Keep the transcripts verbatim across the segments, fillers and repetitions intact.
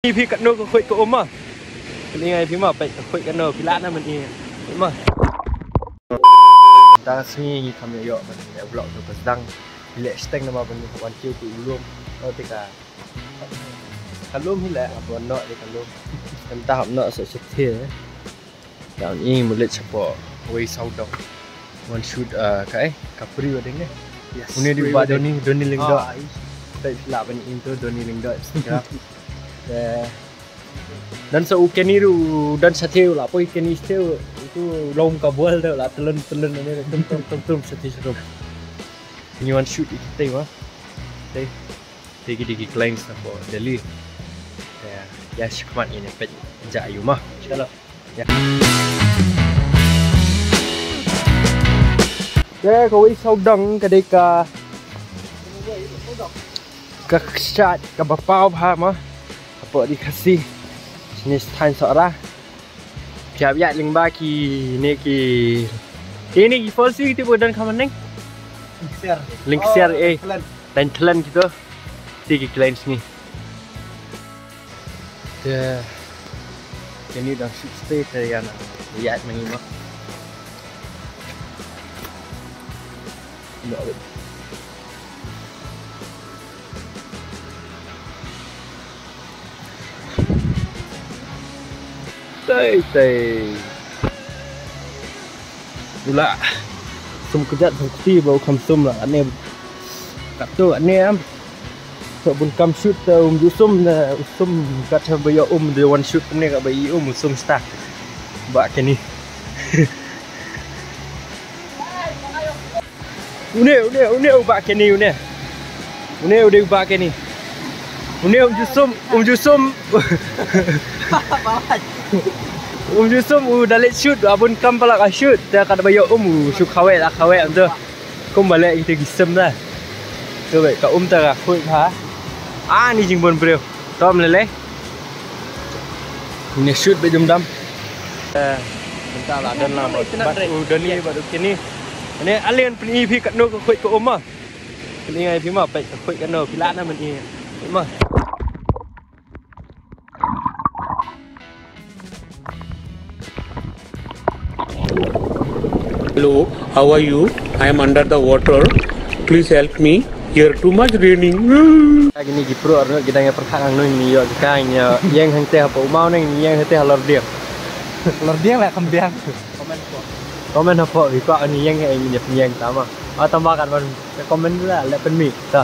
Phi katno ka khuid ka um ma? Phi ngai phi ma peit ka khuid katno phi lah na man i. Peit ma. Dang sngi ngi kham ïoh ban leh vlog to ka sdang. Leh steng nama ban wan kiew tu lum. To te ka. Ka lum hi leh ap wan noh te ka lum. Kan ta hap noh sa sa the. Down i mulit chapo wei saw dong. Wan shoot, uh, kai ka pri wa ding ne. Yes. Une di ba doni doni lingdo. Peit phi lah ban i to doni lingdo. Dan sa u Kenny ruh dan sa the u la poi Kenny sa the u tu lom ka bol da la telun telun ne tum tum tum tum sa the sa tum. Ni wan shoot i te ma. Te te ki dei ki clients na po Delhi. Ya, ya shikmat ini pet ja ayu ma. Chalo. Ya. Te ka wei saw dong ka dei ka ka kshat ka ba paw bha ma. Ka po di Khasi. Sini stan sora. Pia pia ling ba ki ne ki. Ini ki falsi ti bo dan kaman neng. Lingsiar. Lingsiar eh. Thailand. Dan Thailand gitu. Ti ki clients ni. Te kini dang shoot stay te ïa na ïa ma ngi ma. Tei tei. Ula sum kejat sum keti ba u kham sum la ane. Kat tu ane am. Sa bun kam shoot ta um ju sum na u sum kat ha ba ïa um de wan shoot ne ka ba i um u sum sta. Ba keni. Une une une u ba keni une. Une u de u ba keni. Une um ju sum um ju sum. Um ju sum u dalit shoot abun kam pala ka shoot ta kat ba ïa um u shu khawe la khawe am tu. Kum ba leh kita ki sem da. Tu ba ka um ta ka khuid ha. Ah ni jingbun briew. Tom lele. Ni shoot ba jumdam. Eh, mynta la dan la ba. Ba u dani ba du kini. Ni alien pyn i phi katno ka khuid ka um ma. Pyn i ngai phi ma peit ka khuid katno phi la na man i. Ma. Hello, how are you? I am under the water. Please help me. Here too much raining. Kini ki pro arno ki dang ïa pyrkhat ngan ngi ïoh ka ngi ïeng hangte ha pau mau ngi ïeng hangte ha Lordiang. Lordiang la kham biang. Comment hapoh wi kwah ngi ïeng ha ngi ïeng tama. Ah tama kan ban comment la leh pynmih. Ta.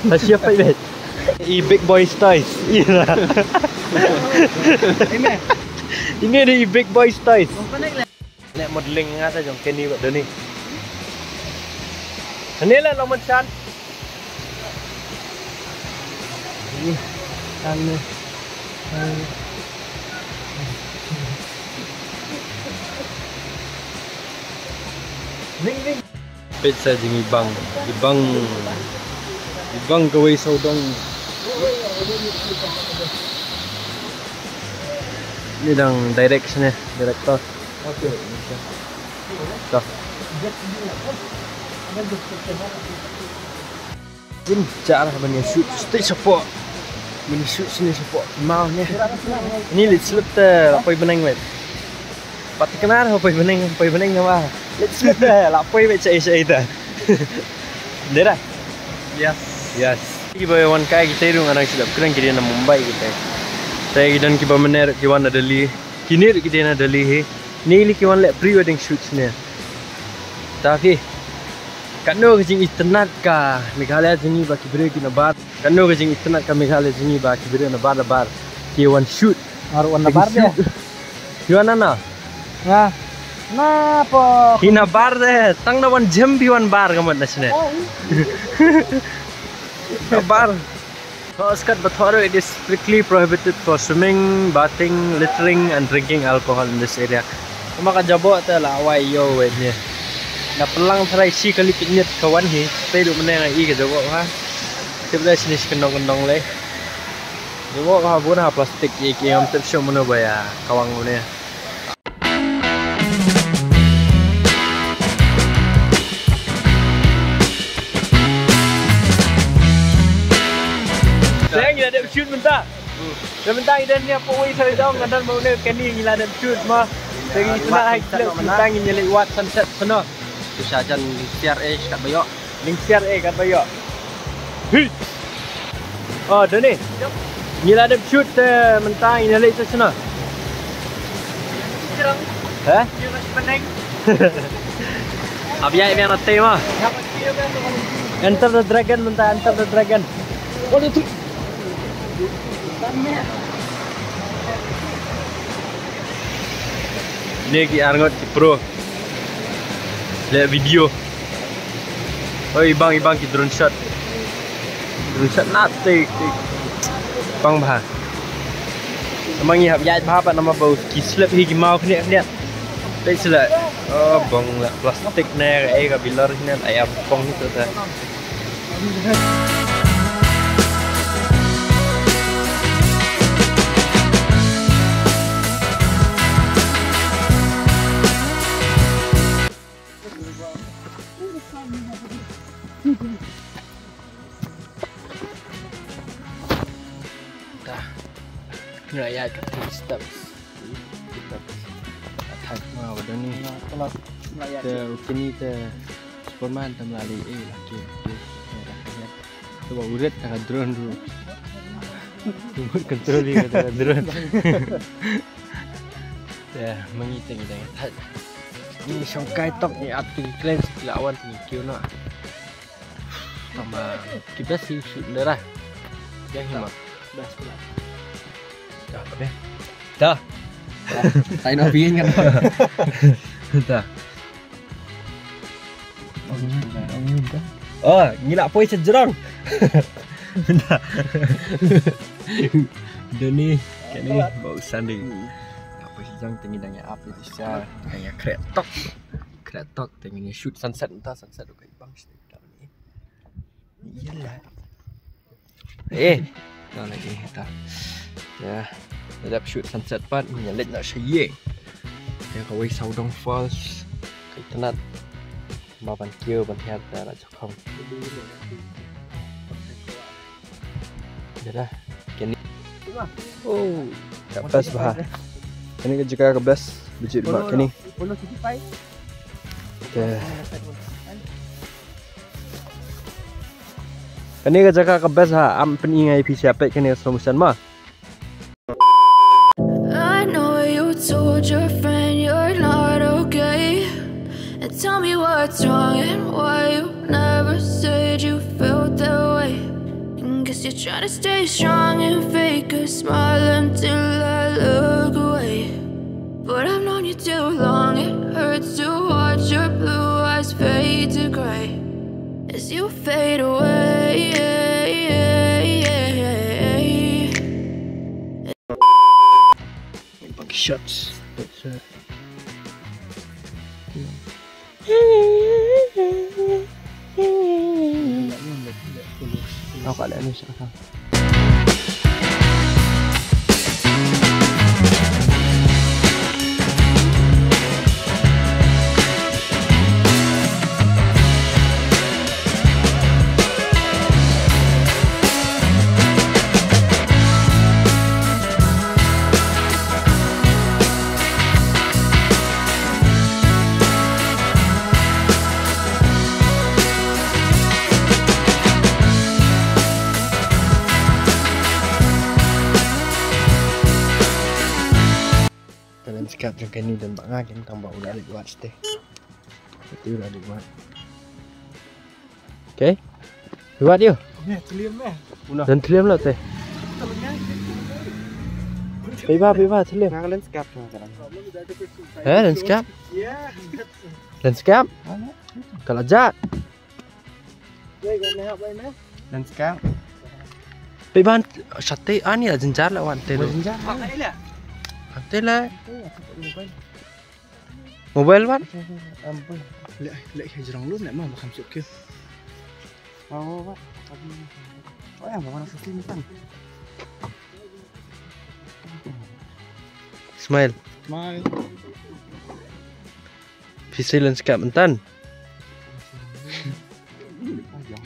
Ta siap peit. I big boy toys. Ini ni i big boy toys. Nek modeling nga ta jong keni ba doni. Ini la lo manchan. Ini. Tang ni. Ning ning. Peit sa jingibang, ibang, ibang kawei sawdong. Ni dang direction eh, director. Okay. Dah. Jin jar ban ïa shoot stage support. Ban ïa shoot stage support. Mau ni. Ni lit slip te la poi beneng wet. Pat kena la poi beneng, poi beneng nama. Lit slip te la poi wet sa sa ita. Dera. Yes. Yes. Ki ba wan kai kita dong orang silap kena kiri na Mumbai kita. Saya ki don ki ba mener ki wan na Delhi. Kini kita na Delhi he. Ni li ki wan le pre wedding shoot ni. Tapi Katno ka jingitynnad ka Meghalaya jong ngi ba ki briew ki na bar. Katno ka jingitynnad ka Meghalaya jong ngi ba ki briew na bar na bar ki wan shoot. Ar wan na bar de. Ki wan na na. Na. Na po. Ki na bar de tang na wan jem bi wan bar ka mat na sne. Na bar. Thoh skat ba thoh ruh, it is strictly prohibited for swimming, bathing, littering and drinking alcohol in this area. Tama ka jaboh te la wai ïoh wei ne. Na pynlang tharai shi kali pynït ka wan hi, te ruh mynne nga i ka jaboh ha. Tip da shi ne shi kyndong kyndong lei. Jaboh ha bun ha plastik i ki ngam tip shuh mano ba ïa kawang mano. Seng ïa dep shoot mynta. Te mynta ngi don ïa poi sa dong, nga don ba une kane ngi la dep shoot ma. Te ngi sna hai clip mynta ngi ïa leit wad sunset sno. Tu sha jan lyngsiar eh kat ba ïoh. Lyngsiar eh kat ba ïoh. Hi. Oh, done. Ngi la dep shoot te mynta ngi ïa leit sno. Hah? Ab ïa biang na te ma. Enter the Dragon mynta, Enter the Dragon. One, two, three. Ne ki arngot ki pro. Le video. Oi bang, i bang ki drone shot. Drone shot na te, te. Bang bha. Namar ngi hap ïaid bha pat namar ba ki slap hi ki maw khniat khniat. Te sila. Oh bang la plastik ne ka ei ka bilor khniat ai ap bang hi to ta. Ta. Nga ïa ka three steps. Three steps. Attack ma wada ni. Te ukini te Superman te melali eh laki. Te ba uret ta ka drone tu. Remote control ni ta ka drone. Te mangi teng teng attack. Ni shong kai tok ni ap tu klen sila awan tu kyu na. Tama ki best hi shoot lera. Yang hima. Best pula. Dah, dah. Dah. Tai no pingin kan. Dah. Oh, ngi la poi sejrong. Dah. Doni, kani bau sanding. La poi sejrong tengi dang ya up itu sha, dang ya kretok. Kretok tengi ni shoot sunset entah sunset ukai bang. Iyalah. Eh, dah lagi dah. Ya, dah shoot sunset pat, ïa leit na sha ïing. Ya kawei Sawdong Falls. Kai tnat. Ma ban kiew ban hiar ta la jakhong. Ya dah. Kini. Oh, ka best bha. Kini ka jaka ka best. Bijit bha kini. Te. Kane ka jaka ka best ha, am pyni nga ïa phi sha peit kane ka slow motion ma. I know you told your friend you're not okay. And tell me what's wrong and why you never said you felt that way. And guess you're trying to stay strong and fake a smile until I look away. But I've known you too long, it hurts to watch your blue eyes fade to gray as you fade away. Bang shots. That's, uh, Tao ka leh ni sa ka. Ka lens cap jong kane don ba nga kin tang ba u la leit wad shatei. Shatei u la leit wad. Okay. Phi wad ïa u? Don thliem la te. Phi ba, phi ba thliem. Nga lens cap. Eh, lens cap? Lens cap? Ka la jah. Lens cap. Phi ban shatei ani la jynjar la wan te. Jynjar. Te la. Mobile wan? Am, boy. Leh, leh, jrong lu, leh, ma, ma, kham suk ke. Oh, wa. Oh, ya, ma, ma, kham suk ke, tan. Smile. Smile. Phi silence ka myntan. Oh, ya.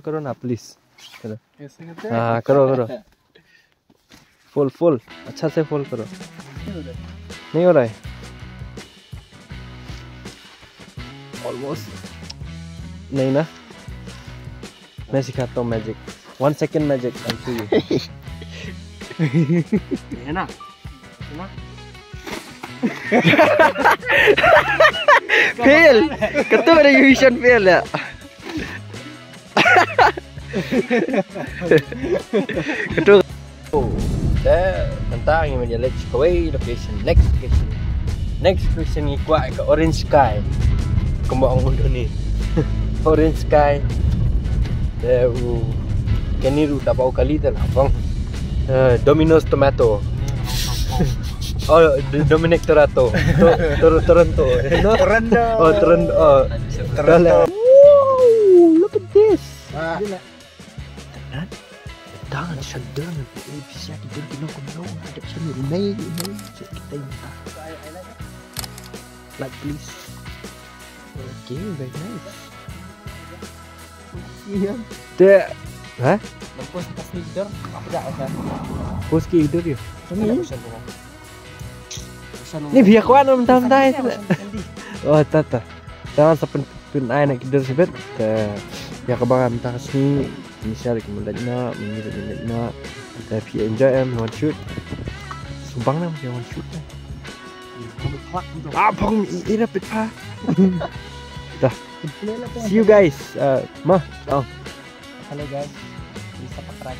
करो ना प्लीज। करो। कैसे करते हैं? हाँ, करो, करो। फुल, फुल। अच्छा से फुल करो। नहीं हो रहा है। नहीं हो रहा है। ऑलमोस्ट। नहीं ना। मैं सिखाता हूँ मैजिक। वन सेकेंड मैजिक। है ना? फेल। Katu ada mission fail ya. Katu. Te, nanta ngi manya lek kawei location, next location. Next location ngi kwah ka Orange Sky. Kumba ong undo ni. Orange Sky. Te u keni ru da bau kali te lapang. Eh, Domino's Tomato. Oh, D- Dominic Toretto. To- Tor- Toronto. No? Toronto. Oh, Toronto. Oh. Toronto. Woo, look at this. Ah. Dang shadang. Eh, bisa kita gino kumno. Ada bisa ni rumai, rumai. Kita minta. Like, please. Okay, very nice. Iya. Te, ha? Post ki gider ya. Ni biar kuat nam tam tai. Oh, tata. Tang sa pyn pyn ai na gider sibet. Te, ya ka bang am ta sni. Ni share ki mynta na, mynta na. Te phi enjoy em, you want shoot. Subang na, you want shoot. Ah, bang, ira pit pa. Dah. See you guys. Uh, ma. Oh. Hello guys. Bisa pakai.